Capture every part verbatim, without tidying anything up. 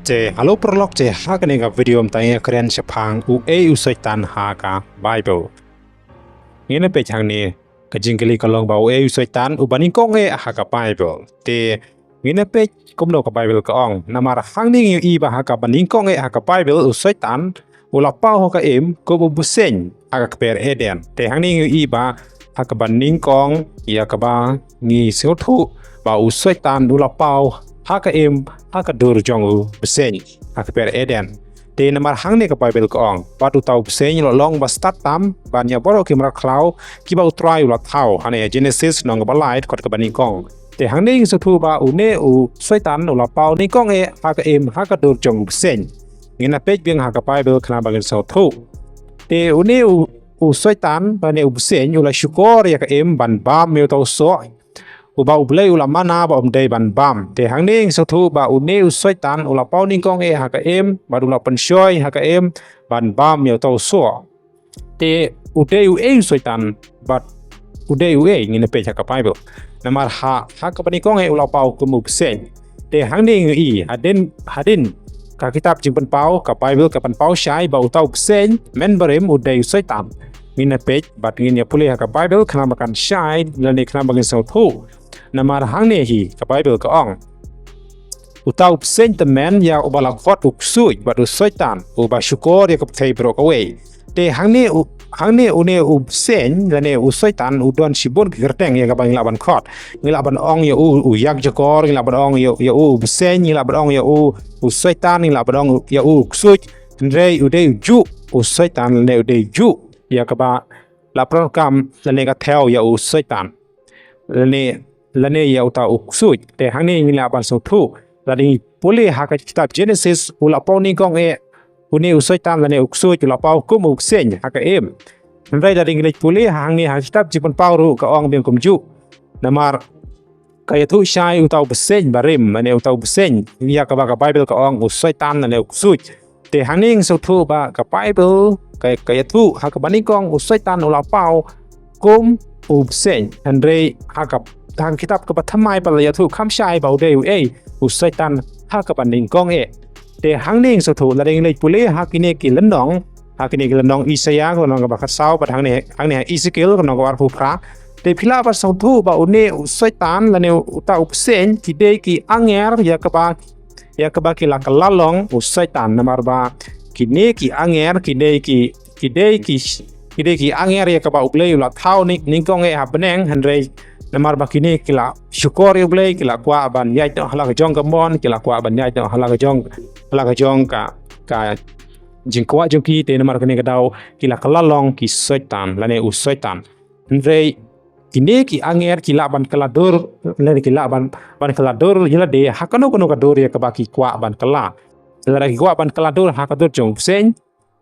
Te halo paralok, te ha kane ka video mynta ngi kren shaphang uei u Soitan ha ka Bible. Ngin ïa peit hangne, ka jingkylli ka long ba uei u Soitan uba nyngkong eh ha ka Bible. Te ngin ïa peit kumno ka Bible ka ong. Namar hangne ngi ïohi ba ha kaba nyngkong eh ha ka Bible u Soitan u la paw ha ka im kum u bseiñ ha ka kper Eden. Te hangne ngi ïohi ba ha kaba nyngkong ïa kaba ngi sngewthuh ba u Soitan u la paw ha ka im ha ka dur jong u bseiñ ha ka kper Eden. Te namar hangne ka Bible ka ong, bad uta u bseiñ u la long ba stad tam ban ïa baroh ki mrad khlaw kiba U Trai u la thaw. Hangne ha Genesis lynnong kaba lai, dkhot kaba nyngkong. Te hangne ngi sngewthuh ba une u Soitan u la paw nyngkong eh ha ka im ha ka dur jong u bseiñ. Ngin ïa peit biang ha ka Bible khnang ba ngin sngewthuh. Te une u, u Soitan, lane u bseiñ, u la shukor ïa ka im ban bam ïa uta u soh uba U Blei u la mana ba ym dei ban bam. Te hangne ngi sngewthuh ba une u Soitan u la paw nyngkong eh ha ka im bad u la pynshoi ha ka im ban bam ïa uta u soh. Te u dei uei u Soitan bad u dei uei, ngin ïa peit ha ka Bible. Namar ha, ha kaba nyngkong eh u la paw kum u bseiñ. Te hangne ngi ïohi, hadien, hadien ka kitab Jingpynpaw, ka Bible ka pynpaw shai ba uta u bseiñ mynbarim u dei u Soitan. Ngin ïa peit bad ngin ïa pule ha ka Bible khnang ba kan shai lane khnang ba ngin sngewthuh. Namar hangne hi ka Bible ka ong, uta u bseiñ tymmen ïa uba la khot u Ksuid bad u Soitan, uba shukor ïa ka pyrthei baroh kawei. Te hangne u, hangne une u bseiñ lane u Soitan u don shibun ki kyrteng ïa kaba ngi lah ban khot. Ngi lah ban ong ïa u u ïakjakor, ngi lah ban ong ïa, ïa u u bseiñ, ngi lah ban ong ïa u u Soitan, ngi lah ban ong ïa u u Ksuid. Hynrei u dei u juh u Soitan lane u dei u juh ïa kaba la pyndonkam lane ka thew ïa u Soitan lane, lane ïa uta u Ksuid. Te hangne ngi lah ban sngewthuh, lada ngi pule ha ka kitab Genesis u la paw nyngkong eh une u Soitan lane u Ksuid u la paw kum u bseiñ ha ka im. Hynrei lada ngi leit pule ha hangne ha kitab Jingpynpaw ruh ka ong biang kumjuh. Namar ka ïathuh shai uta u bseiñ barim, lane uta u bseiñ ïa kaba ka Bible ka ong u Soitan lane u Ksuid. Te hangne ngi sngewthuh ba ka Bible ka, ka ïathuh ha kaba nyngkong u Soitan u la paw kum u bseiñ. Hynrei ha ka, ha ka kitab kaba thymmai pat la ïathuh kham shai ba u dei uei u Soitan ha kaba nyngkong eh. Te hangne ngi sngewthuh, lada ngi leit pule ha kine ki lynnong, ha kine ki lynnong Isaïah, lynnong kaba khatsaw, bad hangne, hangne ha Ezekiel, lynnong kaba arphew phra. Te phi lah ban sngewthuh ba une u Soitan lane uta u bseiñ ki dei ki anger ïa kaba, ïa kaba ki la kylla long u Soitan. Namar ba kine ki anger ki dei ki, ki dei ki, ki dei ki anger ïa kaba U Blei u la thaw nyng, nyngkong eh ha bneng, hynrei namar ba kine ki la shukor ïa U Blei, ki la kwah ban ïaid noh ha la ka jong ka mon, ki la kwah ban ïaid noh ha la ka jong, ha la ka jong ka, ka jingkwah jong ki. Te namar kane ka daw ki la kylla long ki Soitan lane u Soitan. Hynrei kine ki anger ki lah ban kylla dur, lane ki lah ban, ban kylla dur ïa lade ha kano kano ka dur ïa kaba ki kwah ban kylla. Lada ki kwah ban kylla dur ha ka dur jong u bseiñ,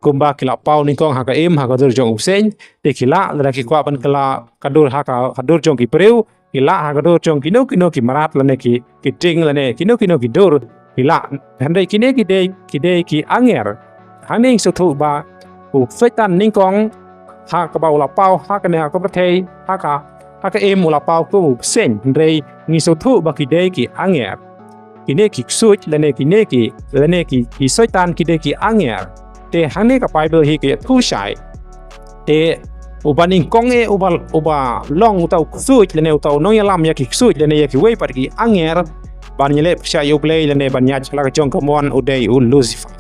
kumba ki la paw nyngkong ha ka im ha ka dur jong u bseiñ, te ki lah. Lada ki kwah ban kylla ka dur ha ka, ka dur jong ki briew, ki lah, ha ka dur jong kino kino ki mrad lane ki, ki ding lane kino kino ki dur ki lah. Hynrei kine ki dei, ki dei ki anger. Hangne ngi sngewthuh ba u Soitan nyngkong ha kaba u la paw ha kane ha ka pyrthei, ha ka, ha ka im u la paw kum u bseiñ. Hynrei ngi sngewthuh ba ki dei ki anger. Kine ki Ksuid lane kine ki, lane ki, ki Soitan ki dei ki anger. Te hangne ka Bible hi ka ïathuh shai. Te uba nyngkong eh uba, uba long uta u Ksuid lane uta u nongïalam ïa ki Ksuid lane ïa kiwei pat ki anger ban ïaleh pyrshah ïa U Blei lane ban ïaid ha la ka jong ka mon u dei u Lucifer.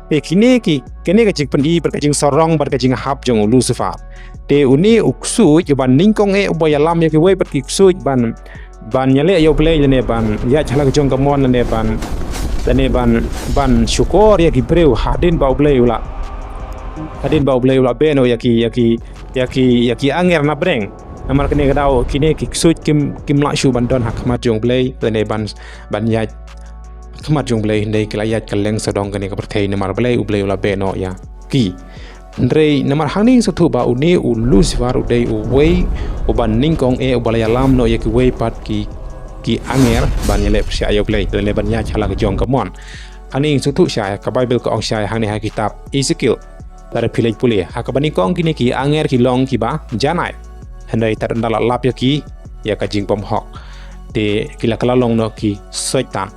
Te kine ki, kine ka jingpyni bad ka jingsarong bad ka jinghap jong u Lucifer. Te une u Ksuid uba nyngkong eh uba ïalam ïa kiwei pat ki Ksuid ban, ban ïaleh ïa U Blei lane ban ïaid ha la ka jong ka mon lane ban, lane ban, ban shukor ïa ki briew hadien ba U Blei u la, hadien ba U Blei u la beh noh ïa ki, ïa ki, ïa ki, ïa ki anger na bneng. Namar kane ka daw kine ki Ksuid kim, kim lah shuh ban don ha khmat jong U Blei lane ban, ban ïaid ha khmat jong U Blei, hynrei ki la ïaid kylleng sawdong kane ka pyrthei namar U Blei, U Blei u la beh noh ïa ki. Hynrei namar hangne ngi sngewthuh ba une u Lucifer u dei uwei uba nyngkong eh uba la ïalam noh ïa kiwei pat ki, ki anger ban ïaleh pyrshah ïa U Blei lane ban ïaid ha la ka jong ka mon. Hangne ngi sngewthuh shai, ka Bible ka ong shai hangne ha kitab Ezekiel. Lada phi leit pule ha kaba nyngkong kine ki anger ki long kiba janai. Hynrei tad ynda la lap ïa ki ïa ka jingbymhok, te ki la kylla long noh ki Soitan.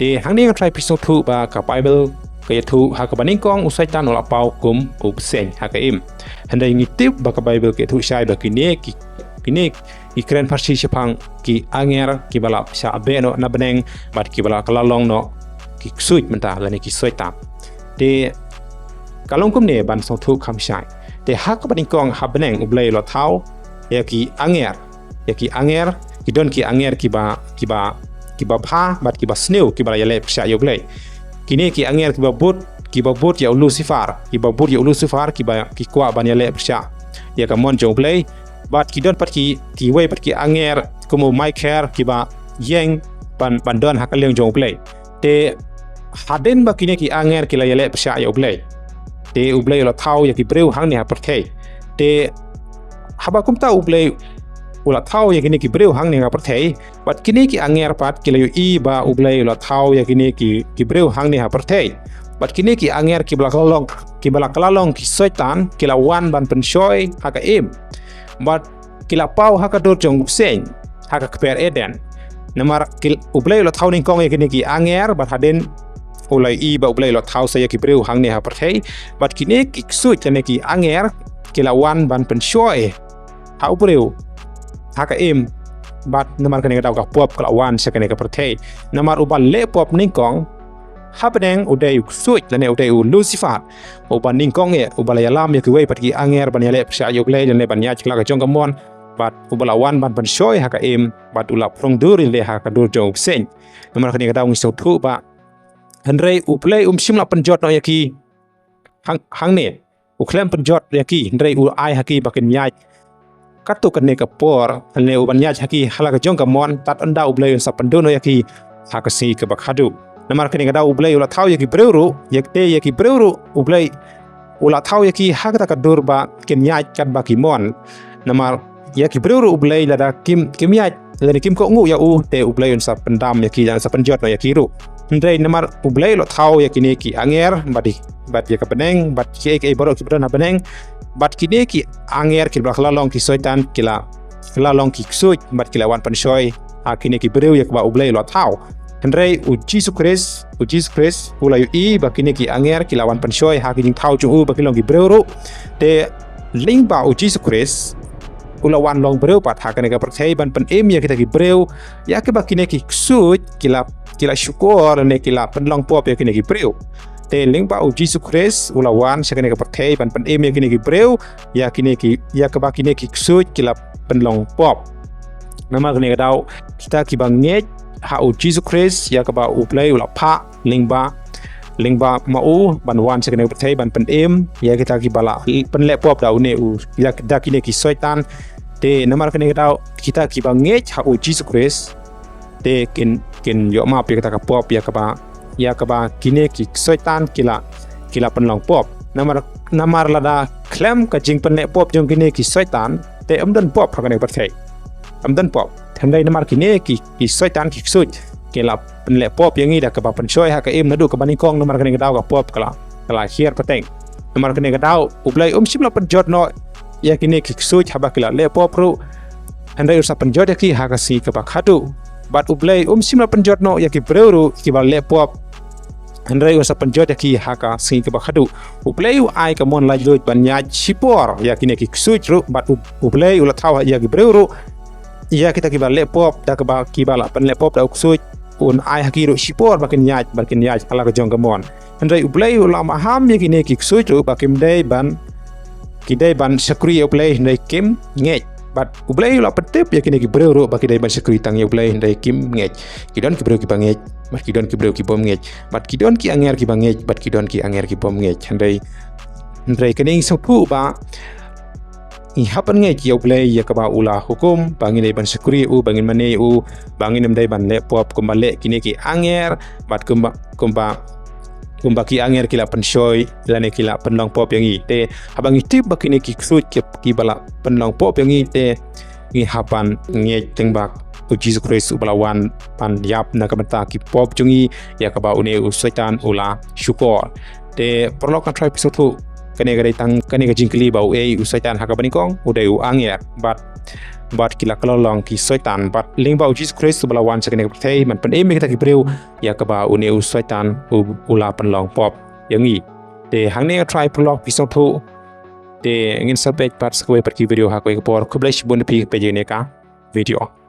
Te hangne nga try phi sngewthuh ba ka Bible ka ïathuh ha kaba nyngkong u Soitan u la paw kum u bseiñ ha ka im. Hynrei ngi tip ba ka Bible ka ïathuh shai ba kine ki, kine ki kren pharshi shaphang ki anger kiba la shah beh noh na bneng bad kiba la kylla long noh ki ksuid mynta lane ki soitan. Te ka long kumne ban sngewthuh kham shai. Te ha kaba nyngkong ha bneng U Blei u la thaw ïa ki anger, ïa ki anger, ki don ki anger kiba, kiba, kiba bha bad kiba sniew kiba la ïaleh pyrshah ïa U Blei. Kine ki anger kiba bud, kiba bud ïa u Lucifer, kiba bud ïa u Lucifer kiba ki kwah ban ïaleh pyrshah ïa ka mon jong U Blei. Bad ki don pat ki, kiwei pat ki anger kum u Michael kiba ïeng ban, ban don ha ka liang jong U Blei. Te hadien ba kine ki anger ki la ïaleh pyrshah ïa U Blei, te U Blei u la thaw ïa ki briew hangne ha pyrthei. Te haba kumta U Blei u la thaw ïa kine ki briew hangne ha pyrthei, bad kine ki anger pat ki la ïohi ba U Blei u la thaw ïa kine ki, ki briew hangne ha pyrthei. Bad kine ki anger kiba la kylla long, kiba la kylla long ki soitan ki la wan ban pynshoi ha ka im. Bad ki la paw ha ka dur jong u bseiñ ha ka kper Eden. Namar ki, U Blei u la thaw nyngkong ïa kine ki anger bad hadien u la ïohi ba U Blei u la thaw sa ïa ki briew hangne ha pyrthei. Bad kine ki ksuid lane ki anger ki la wan ban pynshoi ha u briew ha ka im. Bad namar kane ka daw ka pop ka la wan sha kane ka pyrthei. Namar uba leh pop nyngkong ha bneng u dei u ksuid lane u dei u Lucifer. Uba nyngkong eh, uba la ïalam ïa kiwei pat ki anger ban ïaleh pyrshah ïa U Blei lane ban ïaid kylla ka jong ka mon. Bad uba la wan ban pynshoi ha ka im bad u la phrong dur ïaleh ha ka dur jong u bseiñ. Namar kane ka daw ngi sngewthuh ba hynrei U Blei um shym la pynjot noh ïa ki hang, hangne. U khlem pynjot ïa ki hynrei u ai ha ki ba kin ïaid katto katne ka por, hangne u ban ïaid ha ki ha la ka jong ka mon, tad ynda U Blei un sa pynduh noh ïa ki ha ka sngi kaba khadduh. Namar kane ka daw U Blei u la thaw ïa ki briew ruh, ïa kata ïa ki briew ruh U Blei u la thaw ïa ki ha kata ka dur ba kin ïaid katba ki mon. Namar ïa ki briew ruh U Blei lada kim, kim ïaid lane kim kohnguh ïa u, te U Blei un sa pyndam ïa ki, un sa pynjot noh ïa ki ruh. Hynrei namar U Blei u la thaw ïa kine ki anger bad, bad ïa ka bneng bad kiei kiei baroh kiba don ha bneng, bad kine ki anger kiba la kylla long ki soitan ki la kylla long ki ksuid bad ki la wan pynshoi ha kine ki briew ïa kaba U Blei u la thaw. Hynrei u Jisu Khrist, u Jisu Khrist u la ïohi ba kine ki anger ki la wan pynshoi ha ki jingthaw jong u ba ki long ki briew ruh. Te lyngba u Jisu Khrist u la wan long briew pat ha kane ka pyrthei ban pynim ïa kita ki briew ïa kiba kine ki ksuid ki la, ki la shukor ne ki la pynlong pop ïa kine ki briew. Te lyngba u Jisu Khrist u la wan sha kane ka pyrthei ban pynim ïa kine ki briew ïa kine ki, ïa kiba kine ki ksuid ki la pynlong pop. Namar kane ka daw kita kiba ngeit ha u Jisu Khrist ïa kaba U Blei u la phah lyngba, lyngba ma u ban wan sha kane ka pyrthei ban pynim ïa kita kiba la pynleh pop da une u, ïa da kine ki soitan. Te namar kane ka daw kita kiba ngeit ha u Jisu Khrist te kin, kin ïoh map ïa kata ka pop ïa kaba, ïa kaba kine ki soitan ki la, ki la pynlong pop. Namar, namar lada khlem ka jingpynleh pop jong kine ki soitan te ym don pop ha kane ka pyrthei. Ym don pop. Hynrei namar kine ki, ki soitan ki ksuid ki la pynleh pop ïa ngi da kaba pynshoi ha ka im naduh kaba nyngkong, namar kane ka daw ka pop ka la, ka la hiar pateng. Namar kane ka daw U Blei um shym la pynjot noh ïa kine ki ksuid haba ki la leh pop ruh. Hynrei u sa pynjot ïa ki ha ka sngi kaba khadduh. Bad U Blei um shym la pynjot noh ïa ki briew ruh kiba leh pop. Hynrei u sa pynjot ïa ki ha ka sngi kaba khadduh. U Blei u ai ka mon laitluid ban ïaid shipor ïa kine ki ksuid ruh bad U, U Blei u la thaw ïa ki briew ruh, ïa kita kiba leh pop da kaba, kiba la pynleh pop da u ksuid, un ai ha ki ruh shipor ba kin ïaid, ba kin ïaid ha la ka jong ka mon. Hynrei U Blei u la maham ïa kine ki ksuid ruh ba kim dei ban, ki dei ban shakri ïa U Blei hynrei kim ngeit. Bad U Blei u la pyntip ïa kine ki briew ruh ba ki dei ban shakri tang ïa U Blei hynrei kim ngeit. Ki don ki briew kiba ngeit bad ki don ki briew ki bym ngeit, bad ki don ki anger kiba ngeit bad ki don ki anger ki bym ngeit. Hynrei, hynrei kane ngi sngewthuh ba ngi hap ban ngeit ïa U Blei ïa kaba u la hukum ba ngin dei ban shakri ïa u, ba ngin mane ïa u, ba ngin ym dei ban leh pop kumba leh kine ki anger bad kumba, kumba, kumba ki anger ki la pynshoi lane ki la pynlong pop ïa ngi. Te haba ngi tip ba kine ki ksuid ki, kiba la pynlong pop ïa ngi te ngi hap ban ngeit tang ba u Jisu Khrist uba la wan ban ïap na ka bynta ki pop jong ngi ïa kaba une u Soitan u la shukor. Te paralok, ngan try phi sngewthuh, kane ka dei tang kane ka jingkylli ba uei u Soitan ha kaba nyngkong, u dei u anger. Bad bad ki la kylla long ki soitan, bad lyngba u Jisu Khrist uba la wan sha kane ka pyrthei ban pynim ïa kita ki briew ïa kaba une u soitan u, u la pynlong pop ïa ngi. Te hangne nga trai paralok, phi sngewthuh. Te ngin sa peit pat sa kawei pat ki video ha kawei ka por. Khublei shibun ïa phi ba peit ïa kane ka video.